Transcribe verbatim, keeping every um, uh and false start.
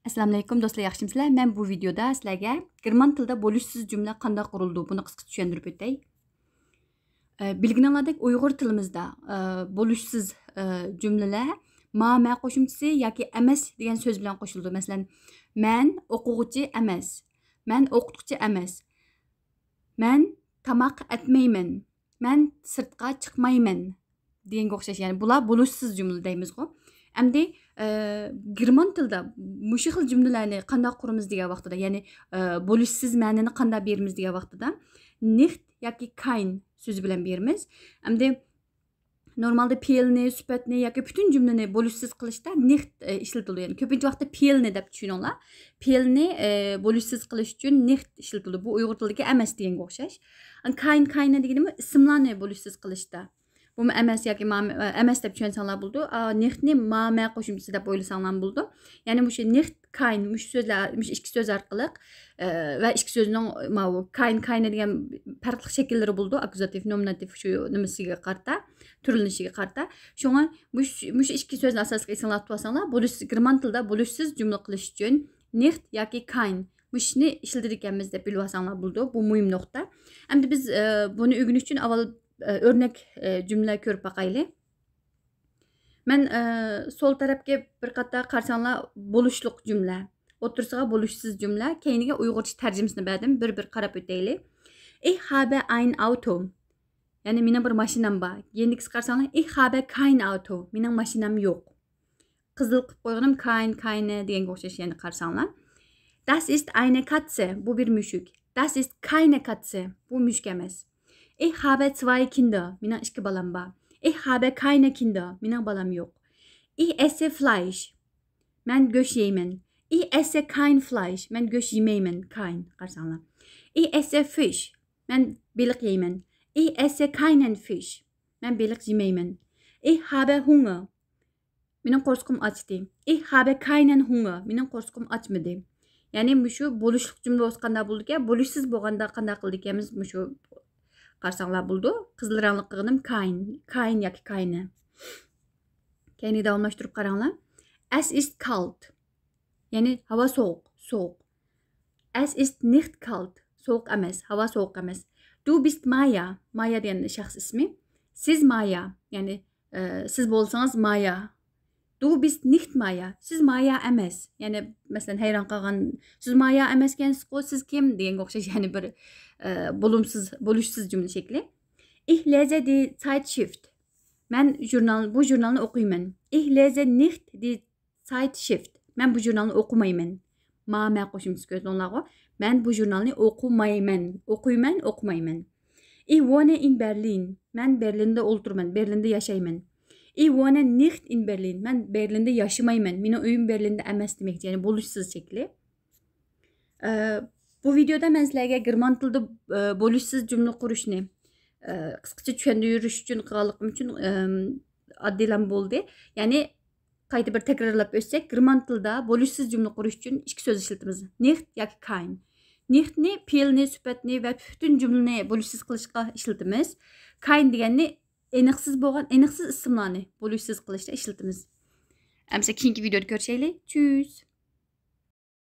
ئەسسالامۇئەلەيكۇم دوستلار، ياخشىمۇسىلەر؟ مەن بۇ ۋىدېيودا سىلەرگە گېرمان تىلدا بولۇشسىز جۈملە قانداق قۇرۇلىدۇ، بۇنى قىسقىچە چۈشەندۈرۈپ ئۆتەي. ئە، بىلگىنىڭلاردەك ئۇيغۇر تىلىمىزدا، ئە، بولۇشسىز، ئە، جۈملىلەر ما، مە قوشۇمچىسى ياكى ئەمەس دېگەن سۆز بىلەن قوشۇلىدۇ. مەسىلەن، مەن ئوقۇغۇچى ئەمەس، مەن ئوقۇتقۇچى ئەمەس، مەن تاماق ئەتمەيمەن، مەن سىرتقا چىقمايمەن دېگەنگە ئوخشاش. يەنى بۇلار بولۇشسىز جۈملە دەيمىزغۇ. ئەمدى، ئە، گېرمان تىلىدا مۇشۇ خىل جۈملىلەرنى قانداق قۇرىمىز دېگەن ۋاقتىدا، يەنى، ئە، بولۇشسىز مەنىنى قانداق بېرىمىز دېگەن ۋاقتىدا، نىخت ياكى كاين سۆزى بىلەن بېرىمىز. ئەمدى نورمالدا پېئىلنى، سۈپەتنى ياكى پۈتۈن جۈملىنى بولۇشسىز قىلىشتا نىخت، ئە، ئىشلىتىلىدۇ. يەنى كۆپىنچە ۋاقىتتا پېئىلنى دەپ چۈشىنىڭلار. پېئىلنى، ئە، بولۇشسىز قىلىش ئۈچۈن نىخت ئىشلىتىلىدۇ. بۇ ئۇيغۇر تىلىدىكى ئەمەس دېگەنگە ئوخشاش. كاين، كاينە دېگىنىمۇ ئىسىملارنى بولۇشسىز قىلىشتا. بۇمۇ ئەمەس ياكى ما، ئە، ئەمەس دەپ چۈشەنسەڭلار بولىدۇ. ئا، نىختنى ما، مە قوشۇمچىسى دەپ ئويلىساڭلار بولىدۇ. يەنى مۇشۇ نىخت، كاين، مۇشۇ سۆزلەر، مۇشۇ ئىككى سۆز ئارقىلىق، ئە، ۋە ئىككى سۆزنىڭ ماۋۇ كاين، كاينە دېگەن پەرقلىق شەكىللىرى بولىدۇ. ئاككۇزاتىف، نومىناتىف شۇ نېمىسىگە قارىتا، تۈرلىنىشىگە قارىتا. شۇڭا مۇش-، مۇشۇ ئىككى سۆزنى ئاساسلىق ئېسىڭلاردا تۇتۇۋالساڭلار، بولۇش-، گېرمان تىلىدا بولۇشسىز جۈملە قىلىش ئۈچۈن نىخت ياكى كاين مۇشۇنى ئىشلىتىدىكەنمىز دەپ بىلىۋالساڭلار بولىدۇ. بۇ مۇھىم نۇقتا. ئەمدى بىز، ئە، بۇنى ئۆگىنىش ئۈچۈن ئاۋۋال، ئە، ئۆرنەك، ئە، جۈملە كۆرۈپ باقايلى. مەن، ئە، سول تەرەپكە بىر قاتار قارىساڭلار، بولۇشلۇق جۈملە. ئوتتۇرىسىغا بولۇشسىز جۈملە، كەينىگە ئۇيغۇرچە تەرجىمىسىنى بەردىم. بىر-بىر قاراپ ئۆتەيلى. Ich habe ein Auto. يەنى مېنىڭ بىر ماشىنام بار. يېنىدىكىسىگە قارىساڭلار، Ich habe kein Auto. مېنىڭ ماشىنام يوق. قىزىل قىلىپ قويغىنىم كاين، كاينە دېگەنگە ئوخشاش، يەنى قارىساڭلار. Das ist eine Katze. بۇ بىر مۈشۈك. Das ist keine Katze. بۇ مۈشۈك ئەمەس. Ich habe zwei Kinder. مېنىڭ ئىككى بالام بار. Ich habe keine Kinder. مېنىڭ بالام يوق. Ich esse Fleisch. مەن گۆش يەيمەن. Ich esse kein Fleisch. مەن گۆش يېمەيمەن. Kein. قارىساڭلار. Ich esse Fisch. مەن بېلىق يەيمەن. Ich esse keinen Fisch. مەن بېلىق يېمەيمەن. Ich habe Hunger. مېنىڭ قورسىقىم ئاچتى. Ich habe keinen Hunger. مېنىڭ قورسىقىم ئاچمىدى. يەنى مۇشۇ بولۇشلۇق جۈملە بولسا قانداق بولىدىكەن؟ بولۇشسىز بولغاندا قانداق قىلىدىكەنمىز؟ مۇشۇ قارىساڭلار بولىدۇ. قىزىل رەڭلىك قىلغىنىم kein. Kein ياكى keine. كەينىگە داۋاملاشتۇرۇپ قاراڭلار. Es ist kalt. يەنى ھاۋا سوغۇق، سوغۇق. Es ist nicht kalt. سوغۇق ئەمەس، ھاۋا سوغۇق ئەمەس. Du bist Maya. مايا دېگەن شەخس ئىسمى. سىز مايا، يەنى، ئە، سىز بولسىڭىز مايا. Du bist nicht Maya. سىز مايا ئەمەس. يەنى، مەسىلەن، ھەيران قالغان، سىز مايا ئەمەسكەنسىزغۇ، سىز كىم؟ دېگەنگە ئوخشاش، يەنى بىر، ئە، بولۇمسىز، بولۇشسىز جۈملە شەكلى. Ich lese die Zeitschrift. مەن ژۇرنال، بۇ ژۇرنالنى ئوقۇيمەن. Ich lese nicht die Zeitschrift. مەن بۇ ژۇرنالنى ئوقۇمايمەن. ما، مە قوشۇمچىسى كۆردۈڭلارغۇ. مەن بۇ ژۇرنالنى ئوقۇمايمەن. ئوقۇيمەن، ئوقۇمايمەن. Ich wohne in Berlin. مەن بېرلىندا ئولتۇرىمەن. بېرلىندا ياشايمەن. Ich wohne nicht in Berlin. مەن بېرلىندا ياشىمايمەن. مېنىڭ ئۆيۈم بېرلىندا ئەمەس دېمەكچى. يەنى بولۇشسىز شەكلى. ئە، بۇ ۋىدېيودا مەن سىلەرگە گېرمان تىلىدا، ئە، بولۇشسىز جۈملە قۇرۇشنى، ئە، قىسقىچە چۈشەندۈرۈش ئۈچۈن قىلغانلىقىم ئۈچۈن، ئەم، ئاددىيلا بولدى. يەنى قايتا بىر تەكرارلاپ ئۆتسەك، گېرمان تىلىدا بولۇشسىز جۈملە قۇرۇش ئۈچۈن ئىككى سۆز ئىشلىتىمىز. Nicht ياكى kein. Nichtنى پېئىلنى، سۈپەتنى ۋە پۈتۈن جۈملىنى بولۇشسىز قىلىشقا ئىشلىتىمىز. Kein دېگەننى ئېنىقسىز بولغان، ئېنىقسىز ئىسىملارنى بولۇشسىز قىلىشتا ئىشلىتىمىز. ئەمىسە كېيىنكى ۋىدېيودا كۆرۈشەيلى. Tschüss.